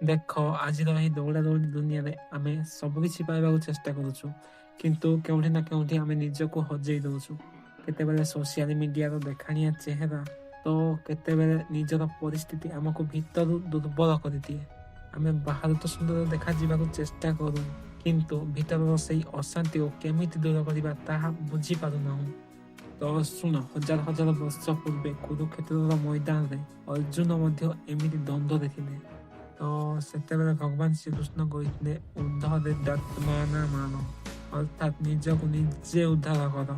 ଦେଖ, ଆଜିର ଏହି ଦୌଡ଼ା ଦୌଡ଼ି ଦୁନିଆରେ ଆମେ ସବୁ କିଛି ପାଇବାକୁ ଚେଷ୍ଟା କରୁଛୁ, କିନ୍ତୁ କେଉଁଠି ନା କେଉଁଠି ଆମେ ନିଜକୁ ହଜେଇ ଦଉଛୁ। କେତେବେଳେ ସୋସିଆଲ ମିଡିଆର ଦେଖାଣିଆ ଚେହେରା ତ କେତେବେଳେ ନିଜର ପରିସ୍ଥିତି ଆମକୁ ଭିତରୁ ଦୁର୍ବଳ କରିଦିଏ। ଆମେ ବାହାରୁ ତ ସୁନ୍ଦର ଦେଖାଯିବାକୁ ଚେଷ୍ଟା କରୁ, କିନ୍ତୁ ଭିତରର ସେଇ ଅଶାନ୍ତିକୁ କେମିତି ଦୂର କରିବା ତାହା ବୁଝିପାରୁନାହୁଁ। ତ ଶୁଣ, ହଜାର ହଜାର ବର୍ଷ ପୂର୍ବେ କୁରୁକ୍ଷେତ୍ରର ମଇଦାନରେ ଅର୍ଜୁନ ମଧ୍ୟ ଏମିତି ଦ୍ୱନ୍ଦ୍ୱରେ ଥିଲେ। ତ ସେତେବେଳେ ଭଗବାନ ଶ୍ରୀକୃଷ୍ଣ କହିଥିଲେ, "ଉଦ୍ଧରେଦାତ୍ମାନାତ୍ମାନମ୍", ଅର୍ଥାତ୍ ନିଜକୁ ନିଜେ ଉଦ୍ଧାର କର।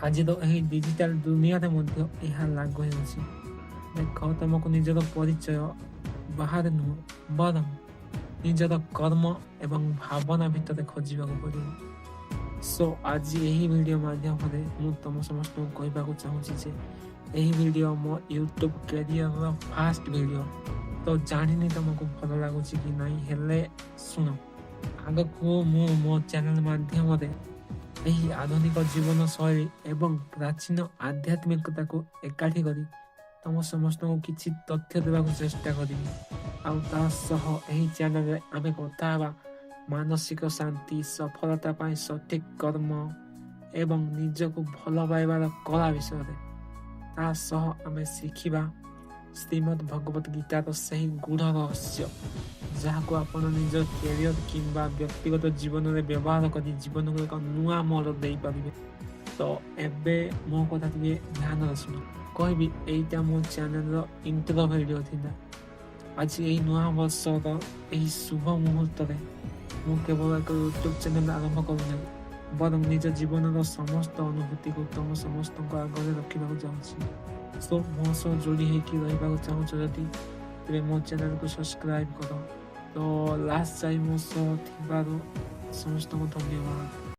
ଆଜିର ଏହି ଡିଜିଟାଲ ଦୁନିଆରେ ମଧ୍ୟ ଏହା ଲାଗୁ ହେଉଛି। ଦେଖ, ତମକୁ ନିଜର ପରିଚୟ ବାହାରେ ନୁହଁ, ବରଂ ନିଜର କର୍ମ ଏବଂ ଭାବନା ଭିତରେ ଖୋଜିବାକୁ ପଡ଼ିବ। ସୋ ଆଜି ଏହି ଭିଡ଼ିଓ ମାଧ୍ୟମରେ ମୁଁ ତମ ସମସ୍ତଙ୍କୁ କହିବାକୁ ଚାହୁଁଛି ଯେ ଏହି ଭିଡ଼ିଓ ମୋ ୟୁଟ୍ୟୁବ କ୍ୟାରିୟରର ଫାଷ୍ଟ ଭିଡ଼ିଓ। ତ ଜାଣିନି ତମକୁ ଭଲ ଲାଗୁଛି କି ନାହିଁ, ହେଲେ ଶୁଣ, ଆଗକୁ ମୁଁ ମୋ ଚ୍ୟାନେଲ ମାଧ୍ୟମରେ ଏହି ଆଧୁନିକ ଜୀବନ ଶୈଳୀ ଏବଂ ପ୍ରାଚୀନ ଆଧ୍ୟାତ୍ମିକତାକୁ ଏକାଠି କରି ତମ ସମସ୍ତଙ୍କୁ କିଛି ତଥ୍ୟ ଦେବାକୁ ଚେଷ୍ଟା କରିବି। ଆଉ ତା ସହ ଏହି ଚ୍ୟାନେଲରେ ଆମେ କଥା ହେବା ମାନସିକ ଶାନ୍ତି, ସଫଳତା ପାଇଁ ସଠିକ କର୍ମ ଏବଂ ନିଜକୁ ଭଲ ପାଇବାର କଳା ବିଷୟରେ। ତା ସହ ଆମେ ଶିଖିବା ଶ୍ରୀମଦ୍ ଭଗବତ ଗୀତାର ସେହି ଗୂଢ଼ ରହସ୍ୟ, ଯାହାକୁ ଆପଣ ନିଜ କ୍ୟାରିୟର କିମ୍ବା ବ୍ୟକ୍ତିଗତ ଜୀବନରେ ବ୍ୟବହାର କରି ଜୀବନକୁ ଏକ ନୂଆ ମୋଡ଼ ଦେଇପାରିବେ। ତ ଏବେ ମୋ କଥା ଟିକେ ଧ୍ୟାନରେ ଶୁଣ। କହିବି, ଏଇଟା ମୋ ଚ୍ୟାନେଲର ଇଣ୍ଟ୍ରୋ ଭିଡ଼ିଓ ଥିଲା। ଆଜି ଏହି ନୂଆ ବର୍ଷର ଏହି ଶୁଭ ମୁହୂର୍ତ୍ତରେ ମୁଁ କେବଳ ଏକ ୟୁଟ୍ୟୁବ ଚ୍ୟାନେଲ ଆରମ୍ଭ କରୁନାହିଁ, ବରଂ ନିଜ ଜୀବନର ସମସ୍ତ ଅନୁଭୂତିକୁ ତମ ସମସ୍ତଙ୍କ ଆଗରେ ରଖିବାକୁ ଚାହୁଁଛି। ସୋ ମୋ ସହ ଯୋଡ଼ି ହେଇକି ରହିବାକୁ ଚାହୁଁଛ ଯଦି, ତେବେ ମୋ ଚ୍ୟାନେଲକୁ ସବସ୍କ୍ରାଇବ କର। ତ ଲାଷ୍ଟ ଯାଏ ମୋ ସହ ଥିବାରୁ ସମସ୍ତଙ୍କୁ ଧନ୍ୟବାଦ।